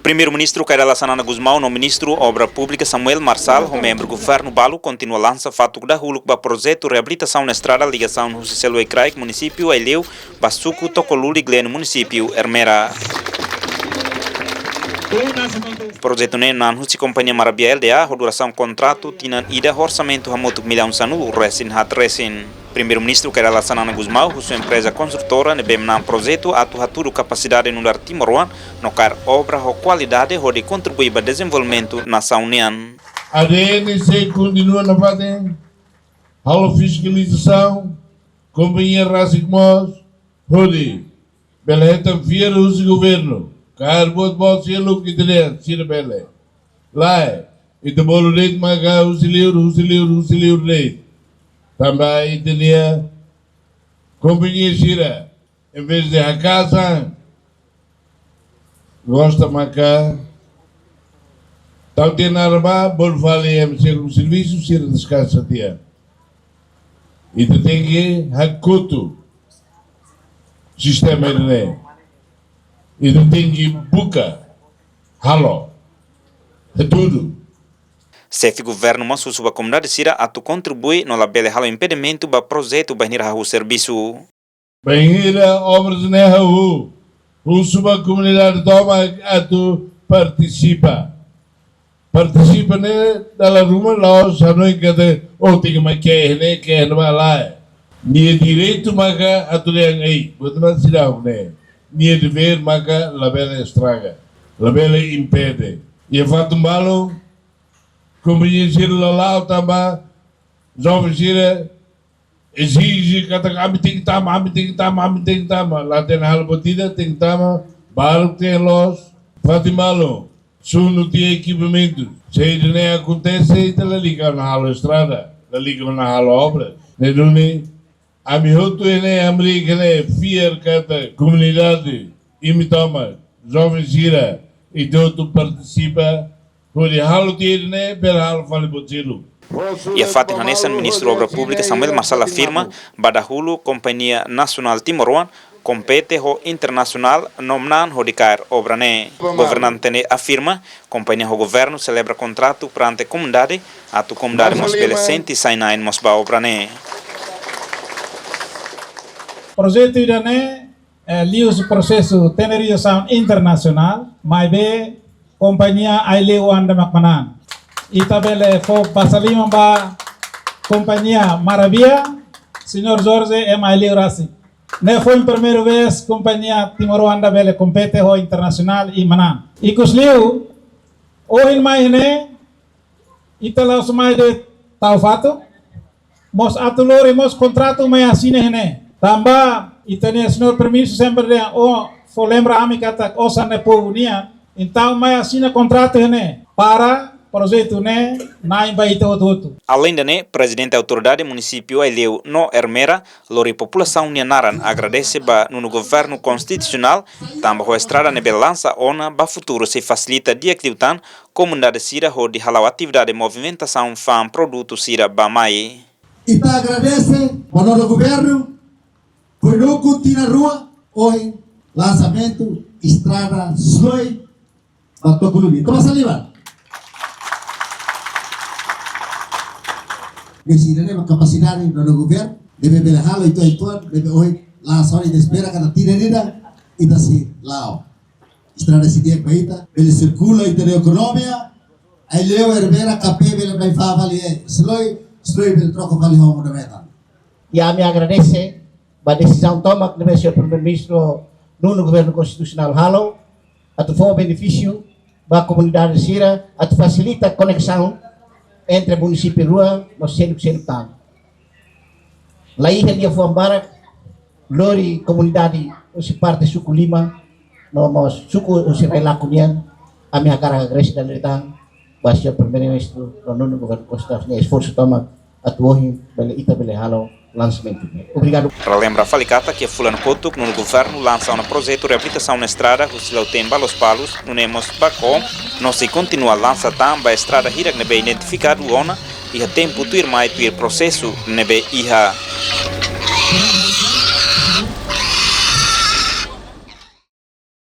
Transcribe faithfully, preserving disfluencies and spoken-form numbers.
Primeiru-Ministru Kay Rala Xanana Gusmão no Ministru Obra Públika Samuel Marçal ho membru governu balu kontinua lansa fatuk dahuluk ba projetu reabilitasaun estrada ligasaun husi Selway-Craig, munisípiu Aileu, ba suku Tokoluli, Gleno, munisípiu Ermera. Projetu ne'e na'an husi kompañia Marabia L D A ho durasaun kontratu tinan ida, orsamentu hamutuk millaun sanulu-resin-haat resin. Primeiru-Ministru Kay Rala Xanana Gusmão husu empreza konstrutora ne'ebé manán projetu atu hatudu kapasidade nu'udar timoroan no kaer obra ho kualidade hodi kontribui ba dezenvolvimentu nasaun nian. A D N sei kontinua nafatin halo fiskalizasaun, kompañia rasik mós, hodi bele hetan fiar husi governu, kaer buat boot seluk ita dehan sira bele. Lae, ita bolu de'it maka husi liur, husi liur, husi liur de'it. Tanba ita-nia kompañia sira, em vez de haka'as an, gosta maka tau tiha naran ba, bolu fali ema sira servisu, sira deskansa tiha. Ita tenke hakotu sistema ida-ne'e. Ita tenke buka halo, hatudu. Xefe governu mós husu ba komunidade sira atu kontribui no labele halo impedimentu ba projetu bainhira hahú servisu. Bainhira obras ne'e hahú, husu ba komunidade tomak atu partisipa. Partisipa ne'e dala ruma la'ós hanoin katak, oh, tenke mai ke'e ne'e, ke'e ne'ebá, lae. Nia direitu maka atu dehan, ei, buat ne'e seidauk ne'e. Nia devér maka labele estraga, labele impede. Iha fatin balu, kompañia sira la la'o tanba joven sira ezije katak ami tenke tama, ami tenke tama, ami tenke tama. La hatene halo buat ida, tenke tama, balu tenke loos. Fatin balu, sunu tiha ekipamentu. Se ida-ne'e akontese, ita lalika ona halo estrada, lalika ona halo obra. Ne'e duni, ami hotu iha ne'e, hamriik iha ne'e, fiar katak komunidade, imi tomak, joven sira, ita hotu partisipa, hodi halo tiha ida-ne'e, bele halo fali buat seluk. Iha fatin hanesan, Ministru Obra Públika Samuel Marçal afirma ba dahuluk kompañia nasionál timoroan kompete ho internasionál no manán hodi kaer obra ne'e. Governante ne'e afirma, kompañia ho governu selebra kontratu perante komunidade, atu komunidade mós bele sente sai-na'in mós ba obra ne'e. Projetu ida-ne'e, eh, liuhusi prosesu tenderizasaun internasionál, maibé kompañia Aileu oan de'it mak manán. Ita bele fó basa liman ba kompañia Marabia, señór Jorge, ema Aileu rasik. Ne'e foin primeira vez kompañia timoroan ida bele kompete ho internasionál i manán. Ikusliu, ohin mai ne'e, ita la'ós mai de'it tau fatuk, mós atu lori mós kontratu mai asina iha ne'e. Tanba ita-nia señór Primeiru-Ministru sempre dehan, ó fó lembra ami katak osan ne'e povu nian, entaun mai asina kontratu iha ne'e para projetu ne'e na'in ba ita hotu-hotu. Aleinde ne'e, Prezidente Autoridade Munisípiu Aileu no Ermera lori populasaun nia naran agradese ba nonu governu konstitusionál, tanba ho estrada ne'ebé lansa ona ba futuru sei fasilita di'ak liután komunidade sira hodi hala'o atividade movimentasaun fa'an produtu sira bá-mai. Ita agradese ba nonu governu, foin ukun tinan rua, ohin lansamentu estrada Seloi ba Tokoluli. Toma saliva. Ne'e sira-ne'e mak kapasidade nonu governu, ne'ebé bele halo uitoan-uitoan, ne'ebé ohin lansa ona, ita espera katak tinan ida ita sei la'o. Estrada sei di'ak ba ita, bele sirkula ita-nia ekonomia, Aileu, Ermera, Kape bele mai fa'an fali, eh, Seloi, Seloi bele troka fali ho muda metan. I ami agradese ba desizaun tomak ne'ebé señór Primeiru-Ministru nonu governu konstitusionál halo, atu fó benefísiu ba komunidade sira, atu fasilita koneksaun entre munisípiu rua no seluk-seluk tan. La iha liafuan barak, lori komunidade husi parte suku Lima, no mós suku husi Railaco nian, ami hakarak agradese dala ida tan ba señór Primeiru-Ministru no nonu governu konstitusionál nia esforsu tomak atu ohin bele, ita bele halo lansamentu. Obrigadu. Relembra fali katak iha fulan kotuk nonu governu lansa ona projetu reabilitasaun estrada husi Lautém ba Lospalos, nune'e mós Bacom, no sei kontinua lansa tan ba estrada hirak ne'ebé identifikadu ona iha tempu tuirmai tuir prosesu ne'ebé iha.